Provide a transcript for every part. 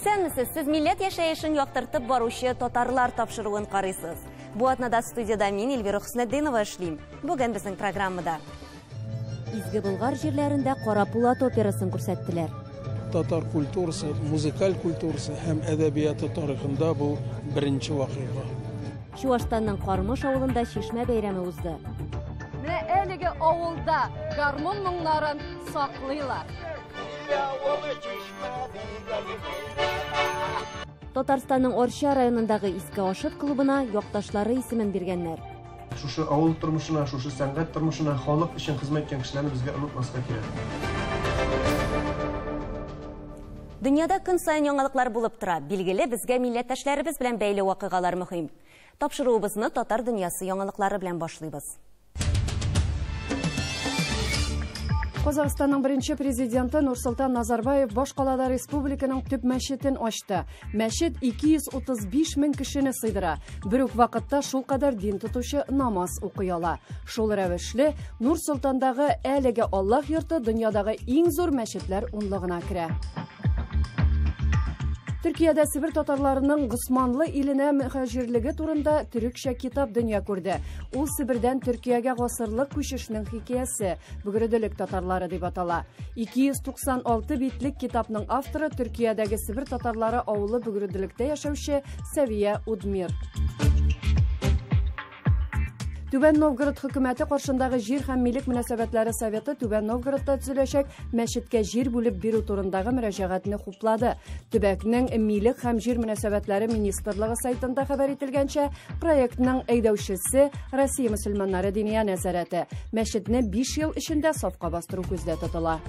Исәнмесез, сез милләт яшәешен яктыртып баручы татарлар тапшыруын карыйсыз. Бу атнада студияда мин Эльвира Хөснетдинова эшлим. Бүген безнең программада Изге Болгар җирләрендә Кара Пулат операсын күрсәттеләр. Татар культурасы, музыкаль культурасы һәм әдәбияты тарихында бу беренче вакыйга. Чуашстанның Кармыш авылында чишмә бәйрәме узды. Менә әлеге авылда гармун моңнарын саклыйлар. Татарстанның Арча районындагы Иске Ашыт клубына якташлары исемен биргәннәр. Шушы авыл тормышына, шушы сәнгать тормышына, халык өчен хезмәт иткән кешеләрне безгә онытмаска кирәк. Дөньяда көн саен яңалыклар булып тора. Билгеле, безгә милләттәшләребез белән бәйле вакыйгалар мөһим. Тапшыруыбызны татар дөньясы яңалыклары белән башлыйбыз. Казахстанның беренче президенты Нурсултан Назарбаев башкалада республиканың төп мәчетен ачты. Мәчет 235 мең кешене сыйдыра. Бер үк вакытта шулкадәр дин тотучы намаз укый ала. Шул рәвешле Нур-Солтандагы әлеге Аллаһ йорты дөньядагы иң зур мәчетләр унлыгына керә. Төркиядә Себер татарларының Госманлы иленә мөһаҗирлеге турында төрекчә китап дөнья күрде. Ул Себердән Төркиягә гасырлык күчешнең хикәясе, Бөгределек татарлары дип атала. 296 битлек китапның авторы Төркиядәге Себер татарлары авылы Бөгределектә яшәүче Сәвия Удмир. Түбән Новгород хөкүмәте каршындагы җир һәм милек мөнәсәбәтләре советы Түбән Новгородта төзеләчәк мәчеткә җир бүлеп бирү турындагы мөрәҗәгатьне хуплады. Төбәкнең милек һәм җир мөнәсәбәтләре министрлыгы сайтында хәбәр ителгәнчә, проектның әйдәүчесе Россия мөселманнары диния нәзарәте. Мәчетне 5 ел эчендә сафка бастыру күздә тотыла.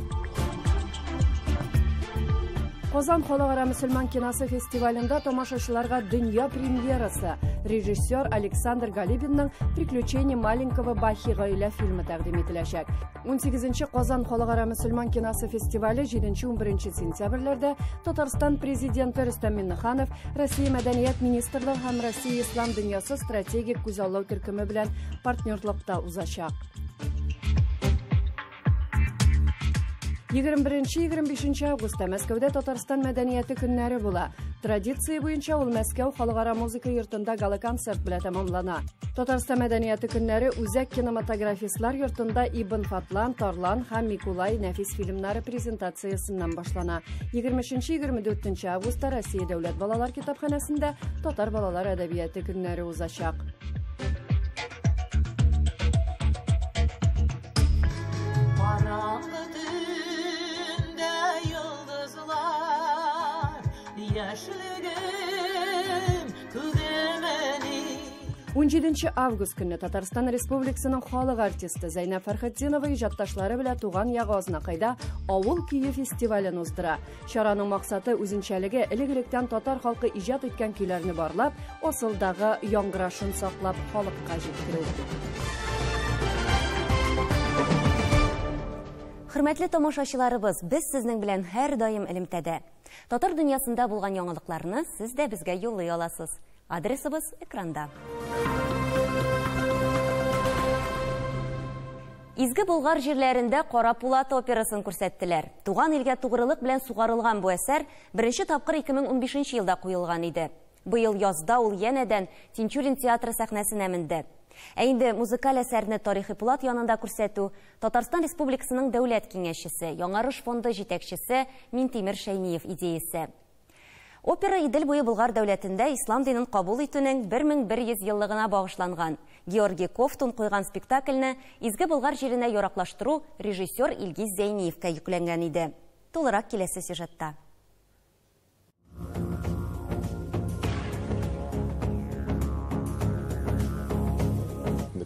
Казан халыкара мөселман киносы фестивалендә тамашачыларга дөнья премьерасы режиссер Александр Галибинның «Приключения маленького Бахи» гаилә фильмы тәкъдим ителәчәк. 18-нче Казан халыкара мөселман киносы фестивале 7-11 сентябрьләрдә Татарстан президенты Рөстәм Миңнеханов, Россия мәдәният министрлыгы һәм Россия ислам дөньясы стратегик күзаллау төркеме белән партнерлыкта узачак. 21-25 августта Мәскәүдә Татарстан мәдәнияте көннәре була. Традиция буенча ул Мәскәү халыкара музыка йортында гала-концерт белән тәмамлана. Татарстан мәдәнияте көннәре Үзәк кинематографистлар йортында Ибн Фатлан, Тарлан һәм Микулай нәфис фильмнары презентациясеннән башлана. 23-24 августта Россия дәүләт балалар китапханәсендә татар балалар әдәбияты көннәре узачак. Ун җиденче август көнне Татарстан Республикасының халык артисты Зәйнәб Фәрхетдинова иҗатташлары белән туган ягы Азнакайда авыл көе фестивален уздыра. Чараның максаты үзенчәлеге элек-электән татар халкы иҗат иткән көйләрне барлап, асылдагы яңгырашын саклап халыкка җиткерү. Хөрмәтле тамашачыларыбыз, без сезнең белән һәр даим элемтәдә. Татар дөньясында булган яңалыкларны сез дә безгә юллый аласыз. Адресыбыз экранда. Изге Болгар җирләрендә Кара Пулат операсын күрсәттеләр. Туган илгә тугрылык белән сугарылган бу әсәр беренче тапкыр 2015 елда куелган иде. Быел язда ул янәдән Тинчурин театры сәхнәсенә менде. Ә инде музыкаль әсәрне тарихи Пулат янында күрсәтү Татарстан Республикасының дәүләт киңәшчесе, Яңарыш фонды җитәкчесе Минтимер Шәймиев идеясе. Опера Идел буе Болгар дәүләтендә ислам динен кабул итүнең 1100 еллыгына багышланган. Георгий Ковтун куйган спектакльне Изге Болгар җиренә яраклаштыру режиссер Илгиз Зәйниевкә йөкләнгән иде. Тулырак киләсе сюжетта.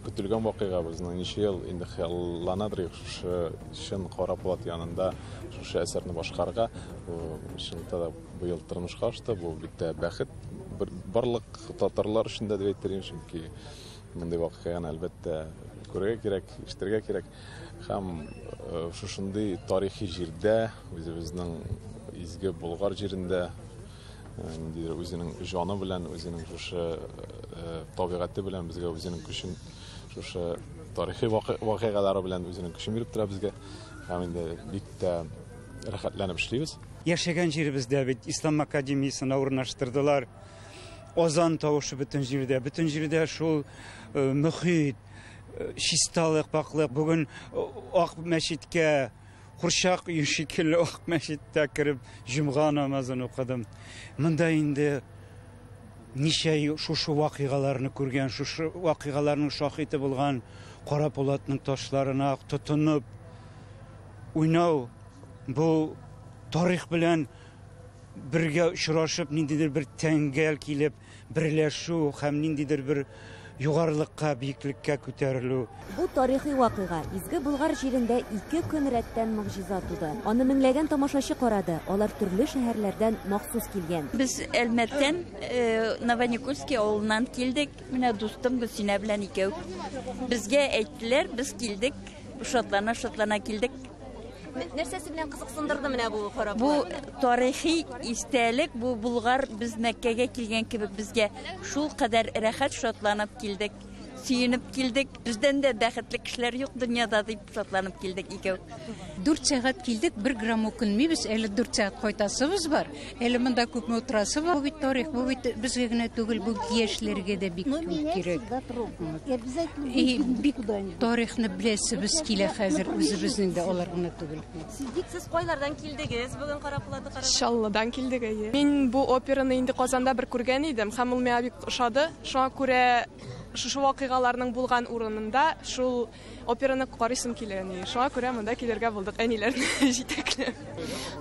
Көтелгән вакыйга безнең ничә ел инде хыялланадыр шушы чын Кара Пулат янында шушы әсәрне башкарырга. Чынлыкта да быел тормышка ашты. Бу бик тә бәхет барлык татарлар өчен дә дип әйтер идем, чөнки мондый вакыйганы әлбәттә күрергә кирәк, ишетергә кирәк. Һәм шушындый тарихи җирдә, үзебезнең изге Болгар җирендә ниндидер үзенең җаны белән, үзенең шушы табигате белән безгә үзенең көчен, шушы тарихи вакыйгалары белән үзенең көчен биреп тора безгә. Һәм инде бик тә рәхәтләнеп эшлибез. Яшәгән җиребездә бит Ислам академиясенә урнаштырдылар. Азан тавышы бөтен җирдә, бөтен җирдә шул мөхит, чисталык, пакьлык. Бүген Ак мәчеткә, курчак өе шикелле Ак мәчеттә кереп җомга намазын укыдым. Монда инде ничә шушы вакыйгаларны күргән, шушы вакыйгаларның шаһиты булган Кара Пулатның ташларына тотынып уйнау, бу тарих белән бергә очрашып, ниндидер бер тәңгәл килеп, берләшү һәм ниндидер бер югарылыкка, биеклеккә күтәрелү. Бу тарихи вакыйга. Изге Болгар җирендә 2 көн рәттән могҗиза туды. Аны меңләгән тамашачы карады. Алар төрле шәһәрләрдән махсус килгән. Без Әлмәттән, Новоникольский авылыннан килдек. Менә дустым Гөлсинә белән икәү. Безгә әйттеләр, без килдек. Шатлана-шатлана килдек. Нәрсәсе белән кызыксындырды менә бу Кара Бу Пулат? тарихи истәлек, бу Болгар без Мәккәгә килгән кебек безгә шул кадәр рәхәт шатланып килдек, сөенеп килдек. Бездән дә бәхетле кешеләр юк дөньяда дип шатланып килдек икәү. 4 сәгать килдек, 1 грамм үкенмибез, әле 4 сәгать кайтасыбыз бар, әле монда күпме утырасы бар. Бу бит тарих, бу бит безгә генә түгел, бу яшьләргә дә бик кирәк. И бик тарихны беләсебез килә хәзер үзебезнең дә, алар гына түгел. Сез кайлардан килдегез бүген Кара Пулатны карап? Чаллыдан килдек, әйе. Мин бу операны инде Казанда бер күргән идем, һәм ул миңа бик ошады. Шуңа күрә шушы вакыйгаларның булган урынында шул операны карыйсым килә, әни. Шуңа күрә монда килергә булдык, әниләрне җитәкләп.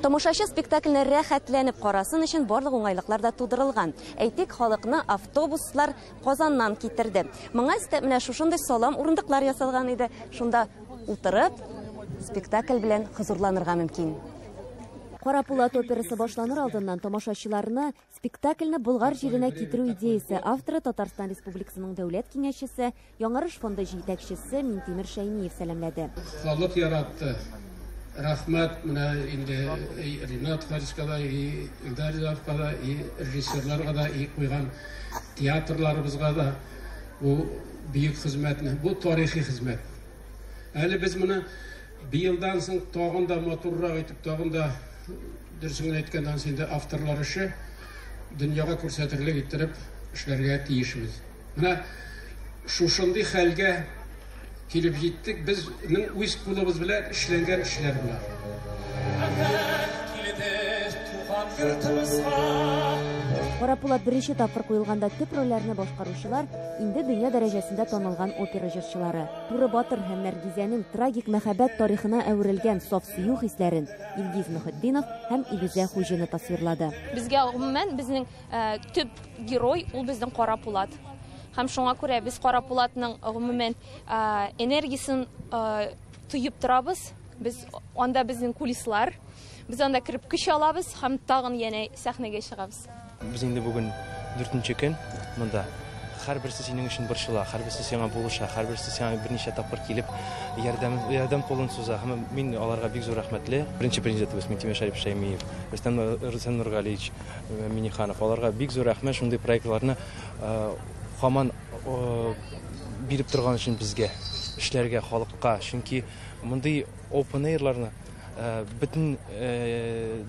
Тамашачы спектакльне рәхәтләнеп карасын өчен барлык уңайлыклар да тудырылган. Әйтик, халыкны автобуслар Казаннан китерде. Моңа өстәп менә шушындый салам урындыклар ясалган иде. Шунда утырып спектакль белән хозурланырга мөмкин. Кара Пулат операсы башланыр алдыннан тамашачыларны спектакльне Болгар җиренә китерү идеясе авторы Татарстан Республикасының дәүләт киңәшчесе, Яңарыш фонды җитәкчесе Минтимер Шәймиев сәламләде. Халык яратты. Рәхмәт менә инде Ринат Хариска да, и Илдар Ризаевка да, и режиссерларга да, и куйган театрларыбызга да бу бөек хезмәтне, бу тарихи хезмәт. Әле без моны быелдан соң тагын да матуррак итеп, тагын да дөресен генә әйткәндә, анысы инде авторлар эше, дөньяга күрсәтерлек иттереп эшләргә тиешбез. Менә шушындый хәлгә килеп җиттек, безнең үз кулыбыз белән эшләнгән эшләр болар. Кара Пулат беренче тапкыр куелганда төп рольләрне башкаручылар инде дөнья дәрәҗәсендә танылган опера җырчылары. Туры Батыр һәм Нәргизәнең трагик мәхәббәт тарихына әверелгән саф сөю хисләрен Илгиз Мөхетдинов һәм Илүзә Хуҗина тасвирлады. Безгә гомумән безнең төп герой ул безнең Кара Пулат. Һәм шуңа күрә без Кара Пулатның гомумән энергиясен тоеп торабыз. Без анда безнең кулислар, без анда кереп көч алабыз һәм тагын янә сәхнәгә чыгабыз. Без инде бүген 4нче көн монда. Һәрберсе синең өчен борчыла, һәрберсе сиңа булыша, һәрберсе сиңа берничә тапкыр килеп ярдәм кулын суза. Һәм мин аларга бик зур рәхмәтле. Беренче президентыбыз Минтимер Шәрипов Шәймиев, Рөстәм Нургалиевич Минниханов. Аларга бик зур рәхмәт шундый проектларны һаман биреп торган өчен безгә, эшләргә, халыкка. Чөнки мондый open airларны бөтен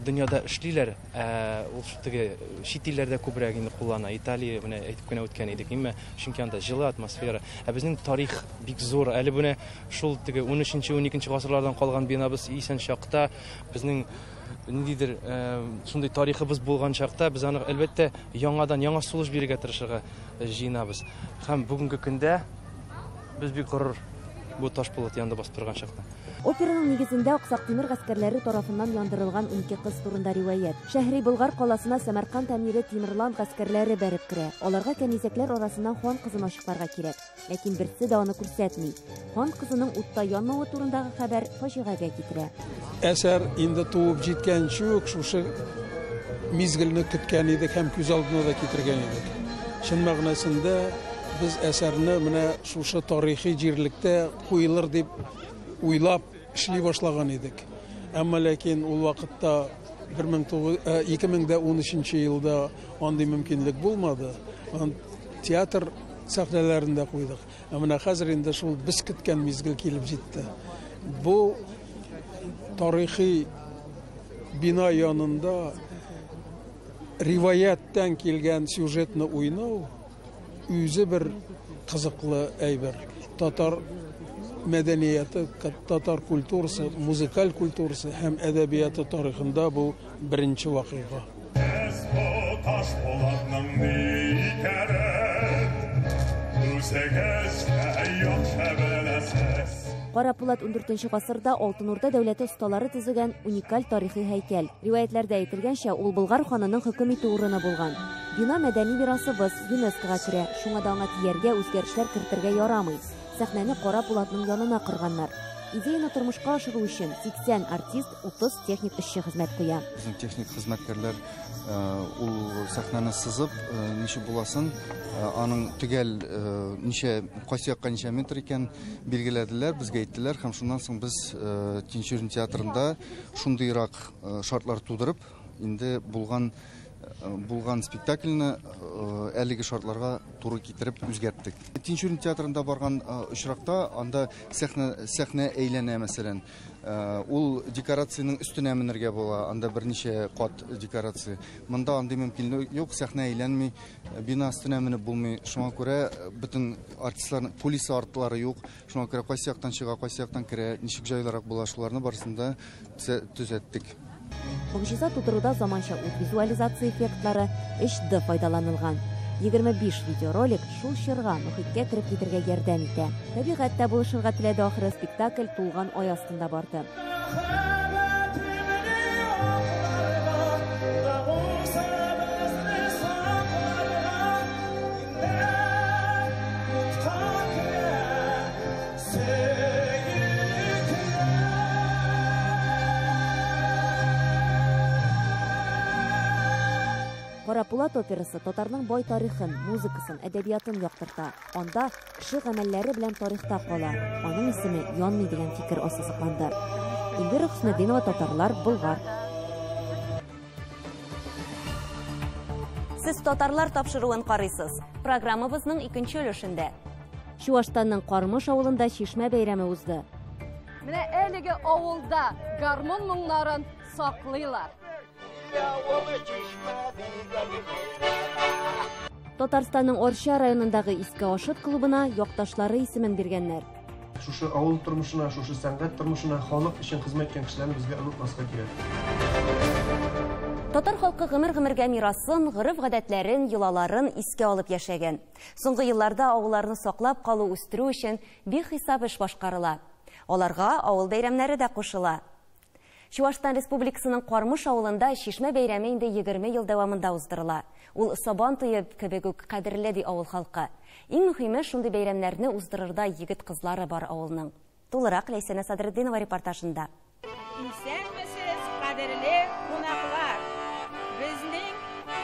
дөньяда эшлиләр, ул теге чит илләрдә күбрәк инде куллана. Италия менә әйтеп кенә үткән идек, әмма чөнки анда җылы атмосфера. Ә безнең тарих бик зур. Әле менә шул теге унөченче, уникенче гасырлардан калган бинабыз исән чакта, безнең ниндидер шундый тарихыбыз булган чакта без аны әлбәттә яңадан яңа сулыш бирергә тырышырга җыенабыз. Һәм бүгенге көндә без бик горур бу таш пулат янында басып торган чакта. Операның нигезендә Аксак Тимер гаскәрләре тарафыннан яндырылган 12 кыз турында риваять. Шәһри Болгар каласына Сәмәрканд әмире Тимерлан гаскәрләре бәреп керә. Аларга кәнизәкләр арасыннан хан кызын ачыкларга кирәк. Ләкин берсе дә аны күрсәтми. Хан кызының утта янмавы турындагы хәбәр фаҗигагә китерә. Әсәр инде туып җиткәнче үк шушы мизгелне көткән идек һәм күз алдына да китергән идек. Чын мәгънәсендә без әсәрне менә шушы тарихи җирлектә куелыр дип уйлап эшли башлаган идек. Әмма ләкин ул вакытта ике мең дә унөченче елда андый мөмкинлек булмады. Ан театр сәхнәләрендә куйдык. Ә менә хәзер инде шул без көткән мизгел килеп җитте. Бу тарихи бина янында риваяттан килгән сюжетны уйнау үзе бер кызыклы әйбер. Татар мәдәнияте, татар культурасы, музыкаль культурасы һәм әдәбияты тарихында бу беренче вакыйга. Кара Пулат 14 гасырда Алтын Урда дәүләте осталары төзегән уникаль тарихи һәйкәл. Риваятләрдә әйтелгәнчә, ул Болгар ханының хөкем итү урыны булган. Бина мәдәни мирасыбыз ЮНЕСКОга керә. Шуңа да аңа тияргә, үзгәрешләр кертергә ярамый. Сәхнәне Кара Пулатның янына корганнар. Идеяны тормышка ашыру өчен 80 артист, 30 техник эшче хезмәт куя. Безнең техник хезмәткәрләр ул сәхнәне сызып, ничек буласын, аның төгәл ничә, кайсы якка ничә метр икән билгеләделәр, безгә әйттеләр һәм шуннан соң без Тинчурин театрында шундыйрак шартлар тудырып, инде булган спектакльне әлеге шартларга туры китереп үзгәрттек. Тинчурин театрында барган очракта анда сәхнә әйләнә, мәсәлән. Ул декорациянең өстенә менергә була, анда берничә кат декорация. Монда андый мөмкинлек юк, сәхнә әйләнми, бина өстенә менеп булмый. Шуңа күрә бөтен артистларның кулиса артлары юк. Шуңа күрә кайсы яктан чыга, кайсы яктан керә, ничек җайлырак була, шуларны барысын да төзәттек. Могҗиза тудыруда заманча ут визуализация эффектлары 3D файдаланылган. 25 видеоролик шул чорга мөхиткә кереп китергә ярдәм итә. Табигать тә булышырга теләде, ахыры спектакль тулган ай астында барды. Кара Пулат операсы татарның бай тарихын, музыкасын, әдәбиятын яктырта. Анда кеше гамәлләре белән тарихта кала. Аның исеме янмый дигән фикер ассызыкланды. Эльвира Хөснетдинова, Татарлар, Болгар. Сез Татарлар тапшыруын карыйсыз. Программабызның икенче өлешендә. Чуашстанның Кармыш авылында чишмә бәйрәме узды. Менә әлеге авылда гармун моңнарын саклыйлар. Татарстанның Арча районындагы Иске Ашыт клубына якташлары исемен биргәннәр. Шушы авыл тормышына, шушы сәнгать тормышына халык өчен хезмәт иткән кешеләрне безгә онытмаска кирәк. Татар халкы гомер-гомергә мирасын, гореф-гадәтләрен, йолаларын искә алып яшәгән. Соңгы елларда авылларны саклап калу, үстерү өчен бихисап эш башкарыла. Аларга авыл бәйрәмнәре дә кушыла. Чуашстан Республикасының Кармыш авылында чишмә бәйрәме инде 20 ел дәвамында уздырыла. Ул Сабан туе кебек үк кадерле ди авыл халкы. Иң мөһиме шундый бәйрәмнәрне уздырырда егет кызлары бар авылның. Тулырак Ләйсәнә Садретдинова репортажында. Исәнмесез, кадерле кунаклар. Безнең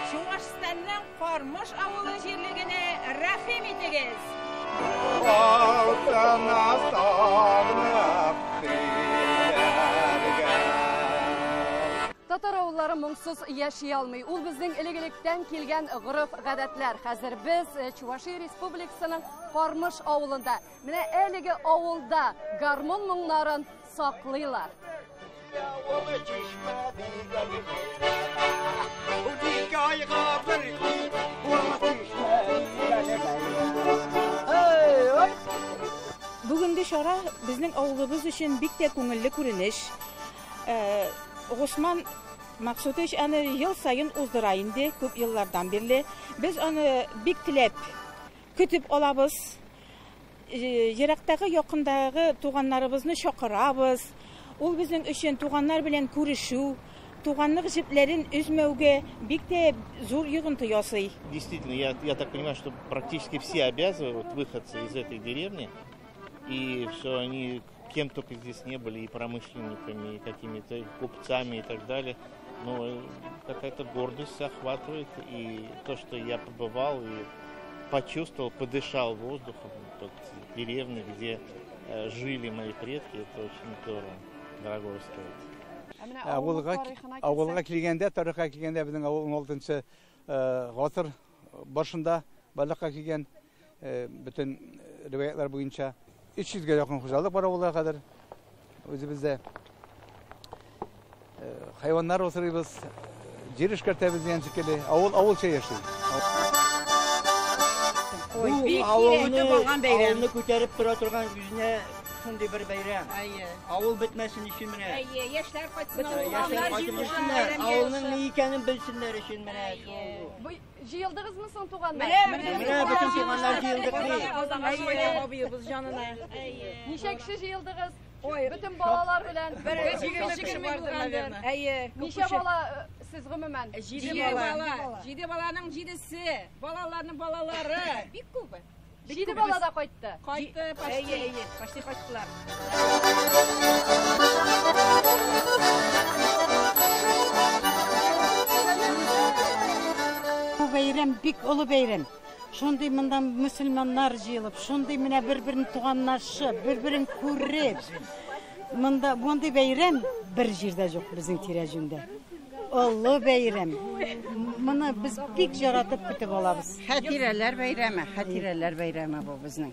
Чуашстанның Кармыш авылы җирлегенә рәхим итегез. Татар авыллары моңсыз яши алмый. Ул безнең элек-электән килгән гореф-гадәтләр. Хәзер без Чувашия Республикасының Кармыш авылында. Менә әлеге авылда гармун моңнарын саклыйлар. Бүгенге чара безнең авылыбыз өчен бик тә күңелле күренеш. Госман Максутович аны ел сайын уздыра инде, күп еллардан бирле. Без аны бик теләп көтеп алабыз. Ерактагы, якындагы туганнарыбызны чакырабыз. Ул безнең өчен туганнар белән күрешү, туганлык җепләрен өзмәүгә бик тә зур йогынты ясый. Действительно, я так понимаю, что практически все обязаны, вот, выходцы из этой деревни, и все они кем только здесь не были, и промышленниками, и какими-то купцами и так далее. Но какая-то гордость охватывает, и то, что я побывал и почувствовал, подышал воздухом под деревней, где жили мои предки, это очень здорово, дорого стоит. Авылга килгәндә, тарихка килгәндә, безнең авыл 16-нчы гасыр башында барлыкка килгән, бөтен риваятлар буенча 300гә якын хуҗалык бар авылга кадәр үзебездә. Хайваннар асрыйбыз, җир эшкәртәбез дигән шикелле. Авыл авылча яши. Бу авылны, авылны күтәреп тора торган үзенә шундый бер бәйрәм. Авыл бетмәсен өчен менә. Әйе, яшьләр кайтсын авылга. Яшьләр кайтсын, авылның ни икәнен белсеннәр өчен менә шул. Бу җыелдыгызмы соң туганнар? Менә бөтен туганнар җыелдык ни. Абыебыз җанына. Ничә кеше җыелдыгыз? Бөтен балалар белән. Бер 20 кеше бардыр, наверное. Әйе. Ничә бала сез гомумән? 7 бала. 7 баланың 7-се, балаларның балалары бик күп. 7 бала да кайтты. Кайтты, почти. Әйе, почти кайттылар. Бу бәйрәм бик олы бәйрәм. Шундый монда мөселманнар җыелып, шундый менә бер-берен туганлашып, бер-берен күреп. Монда мондый бәйрәм бер җирдә юк безнең тирә-юньдә. Олы бәйрәм. Моны без бик яратып көтеп алабыз. Хәтирәләр бәйрәме, хәтирәләр бәйрәме бу безнең.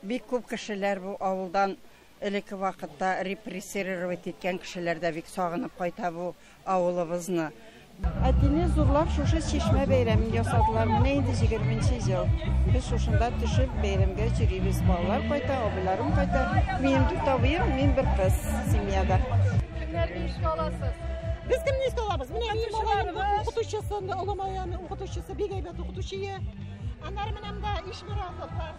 Бик күп кешеләр бу авылдан элекке вакытта репрессировать иткән кешеләр дә бик сагынып кайта бу авылыбызны. Әтине зурлап шушы чишмә бәйрәмен ясадылар. Менә инде 20 ел. Без шушында төшеп бәйрәмгә йөрибез. Балалар кайта, абыйларым кайта. Минем дүрт абыем, мин бер кыз семьяда. Кемнәрне искә аласыз? Без кемне искә алабыз? Менә минем малаем укытучысы, олы малаем укытучысы, бик әйбәт укытучы. Аннары менә монда Ишморатовлар.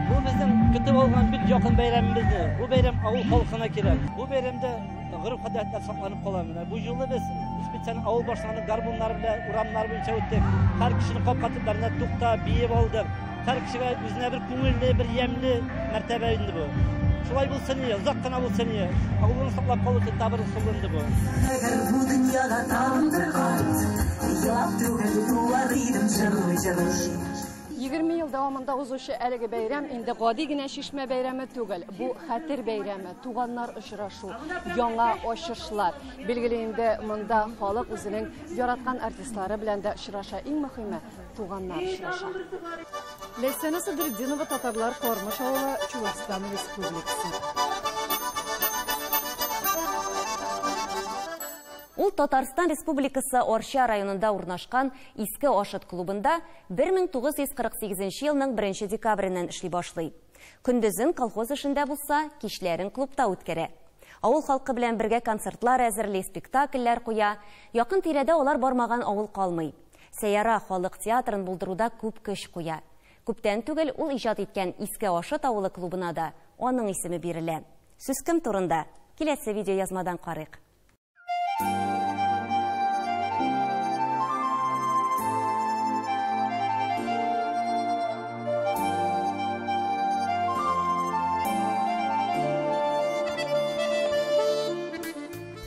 Бу безнең көтеп алган бик якын бәйрәмебезне. Бу бәйрәм авыл халкына кирәк. Бу бәйрәмдә гореф-гадәтләр сакланып кала. Менә бу юлы без специаль авыл башланып гармуннар белән урамнар буенча үттек. Һәр кешенең капка төпләренә туктап, биеп алдык. Һәр кешегә үзенә бер күңелле, бер ямьле мәртәбә инде бу. Шулай булсын иде, озак кына булсын иде. Авылны саклап калу өчен тагы бер ысул инде бу. Әгәр бу дөньяда тагын бер кат ят түгел туар идем җырлый-җырлый. 20 ел дәвамында узучы әлеге бәйрәм инде гади генә чишмә бәйрәме түгел. Бу хәтер бәйрәме, туганнар очрашу, яңа ачышлар. Билгеле инде монда халык үзенең яраткан артистлары белән дә очраша. Иң мөһиме туганнар очраша. Ләйсәнә Садретдинова, Татарлар Кармыш авылы, Чувашстан Республикасы. Ул Татарстан Республикасы Арча районында урнашкан Иске Ашыт клубында 1948 елның 1 декабреннән эшли башлый. Көндезен колхоз эшендә булса, кичләрен клубта үткәрә. Авыл халкы белән бергә концертлар әзерли, спектакльләр куя. Якын тирәдә алар бармаган авыл калмый. Сәяра халык театрын булдыруда күп көч куя. Күптән түгел ул иҗат иткән Иске Ашыт авылы клубына да аның исеме бирелә. Сүз кем турында? Киләсе видеоязмадан карыйк.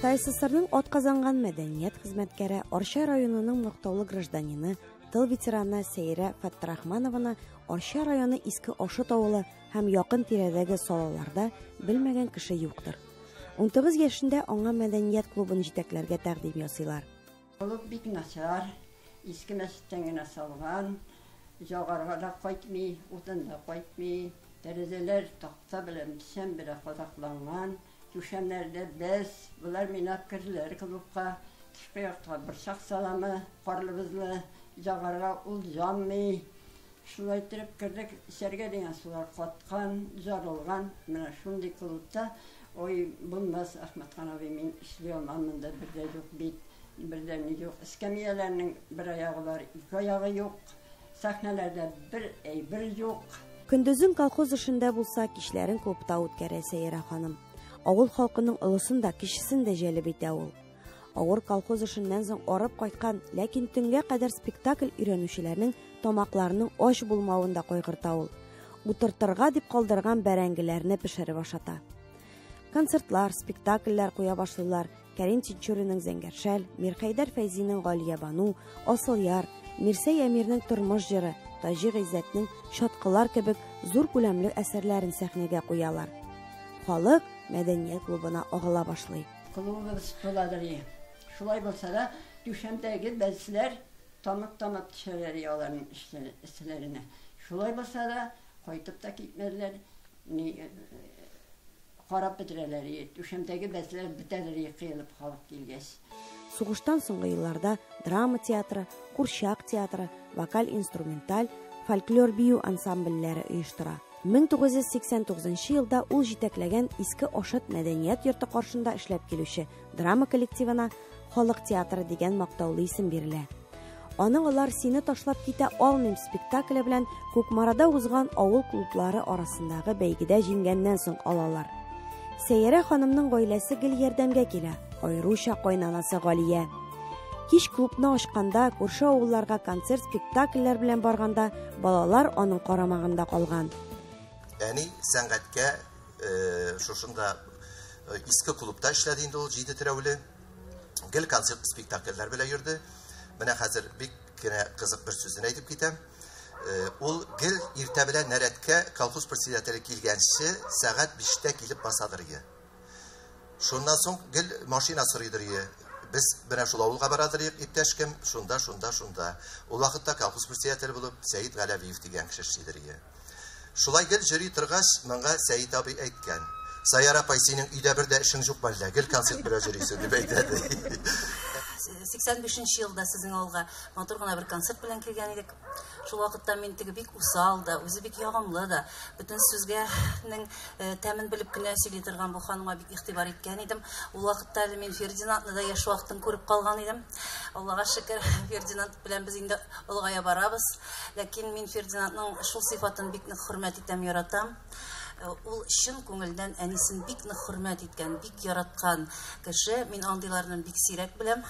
ТАССРның атказанган мәдәният хезмәткәре, Арча районының мактаулы гражданины, тыл ветераны Сәйрә Фәттрахманованы Арча районы Иске Ашыт авылы һәм якын тирәдәге салаларда белмәгән кеше юктыр. 19 яшендә аңа мәдәният клубын җитәкләргә тәкъдим ясыйлар. Клуб бик начар, иске мәчеттән генә салган, ягарга да кайтмый, утын да кайтмый, тәрәзәләр такта белән, печән белән кадакланган. Түшәмнәрдә без, булар мине алып керделәр клубка, тышкы якта борчак саламы, карлы-бозлы, ягарга ул янмый. Шулай итеп кердек, эчәргә дигән сулар каткан, жарылган. Менә шундый клубта, ой, булмас, Әхмәтхан абый, мин эшли алмам, монда бер дә юк бит, бер дә ни юк. Эскәмияләрнең бер аягы бар, ике аягы юк. Сәхнәләрдә бер әйбер юк. Көндезен колхоз эшендә булса, кичләрен клубта үткәрә Сәйрә ханым. Авыл халкының олысын да, кечесен дә җәлеп итә ул. Авыр колхоз эшеннән соң арып кайткан, ләкин төнгә кадәр спектакль өйрәнүчеләрнең тамакларының ач булмавын да кайгырта ул. Утыртырга дип калдырган бәрәңгеләрне пешереп ашата. Концертлар, спектакльләр куя башлыйлар. Кәрим Тинчуринның Зәңгәр шәл, Мирхәйдәр Фәйзинең Галия Бану, Асылъяр, Мирсәй Әмирнең Тормыш җыры, Таҗи Гыйззәтнең Чаткылар кебек зур күләмле әсәрләрен сәхнәгә куялар. Халык мәдәният клубына агыла башлый. Клубыбыз туладыр. Шулай булса да, түшәмдәге бәзләр тамып-тамып төшәләр аларның эшләренә. Шулай булса да, кайтып та китмәделәр. Карап бетерәләр иде. Түшәмдәге бәсләр бетәдер иде кыелып халык килгәч. Сугыштан соңгы елларда драма театры, курчак театры, вокаль-инструменталь, фольклор бию ансамбльләре оештыра. 1989 елда ул җитәкләгән Иске Ашыт мәдәният йорты каршында эшләп килүче драма коллективына Халык театры дигән мактаулы исем бирелә. Аның Алар сине ташлап китә алмыйм спектакле белән Кукмарада узган авыл клублары арасындагы бәйгедә җиңгәннән соң алалар. Сәйярә ханымның гаиләсе гел ярдәмгә килә, аеруча кайнанасы Галия. Кич клубны ачканда, күрше авылларга концерт-спектакльләр белән барганда балалар аның карамагында калган. Әни сәнгатькә шушында иске клубта эшләде инде ул җиде терәүле. Гел концерт спектакльләр белән йөрде. Менә хәзер бик кенә кызык бер сүзен әйтеп китәм. Ул гел иртә белән нәрәткә колхоз председателе килгәнче сәгать 5тә килеп басадыр ие. Шуннан соң гел машина сорыйдыр ие. Без менә шул авылга барадыр идек, иптәш кем, шунда, шунда, шунда. Ул вакытта колхоз председателе булып Сәид Галәвиев дигән кеше эшлидер ие. Шулай гел йөри торгач, моңа Сәид абый әйткән. Саяр апай, синең өйдә бер дә эшең юк мәллә, гел концерт белән йөрисең, дип әйтә. 85 елда сезнең авылга матур гына бер концерт белән килгән идек. Шул вакытта мин теге бик усал да, үзе бик ягымлы да, бөтен сүзгәнең тәмен белеп кенә сөйли торган бу ханымга бик игътибар иткән идем. Ул вакытта әле мин Фердинандны да яшь вакытын күреп калган идем. Аллага шөкер, Фердинанд белән без инде олыгая барабыз. Ләкин мин Фердинандның шул сыйфатын бик нык хөрмәт итәм, яратам. Ул чын күңелдән әнисен бик нык хөрмәт иткән, бик яраткан кеше. Мин андыйларны бик сирәк беләм.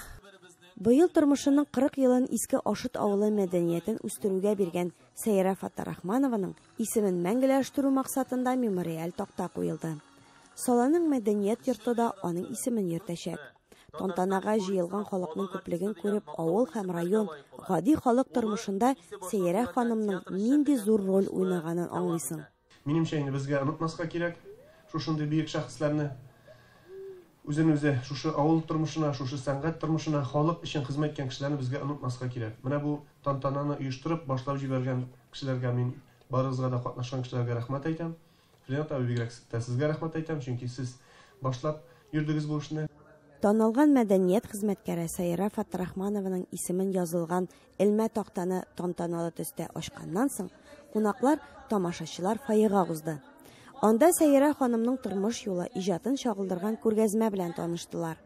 Быел тормышының 40 елын Иске Ашыт авылы мәдәниятен үстерүгә биргән Сәйрә Фаттарахманованың исемен мәңгеләштерү максатында мемориаль такта куелды. Саланың мәдәният йорты да аның исемен йөртәчәк. Тантанага җыелган халыкның күплеген күреп, авыл һәм район, гади халык тормышында Сәйрә ханымның нинди зур роль уйнаганын аңлыйсың. Минемчә инде безгә онытмаска кирәк шушындый бөек шәхесләрне. Үзен үзе шушы авыл тормышына, шушы сәнгать тормышына, халык өчен хезмәт иткән кешеләрне безгә онытмаска кирәк. Менә бу тантананы оештырып, башлап җибәргән кешеләргә мин барыгызга да катнашкан кешеләргә рәхмәт әйтәм. Ринат абый, бигрәк тә сезгә рәхмәт әйтәм, чөнки сез башлап йөрдегез бу эшне. Танылган мәдәният хезмәткәре Сәйрә Фаттарахманованың исемен язылган элмә тактаны тантаналы төстә ачканнан соң, кунаклар, тамашачылар фойега узды. Анда Сәйрә ханымның тормыш юлы, иҗатын чагылдырган күргәзмә белән таныштылар.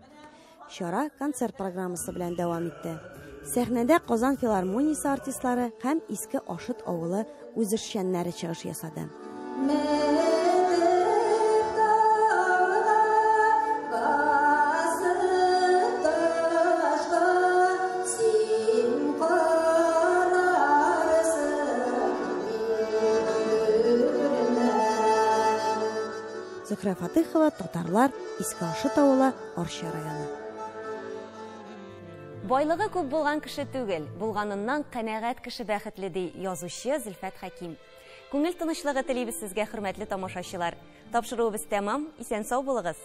Чара концерт программасы белән дәвам итте. Сәхнәдә Казан филармониясе артистлары һәм Иске Ашыт авылы үзешчәннәре чыгыш ясады. Зөһрә Фатыйхова, Татарлар, Иске Ашыт авылы, Арча районы. Байлыгы күп булган кеше түгел, булганыннан канәгать кеше бәхетле, ди язучы Зөлфәт Хәким. Күңел тынычлыгы телибез сезгә, хөрмәтле тамашачылар. Тапшыруыбыз тәмам, исән сау булыгыз.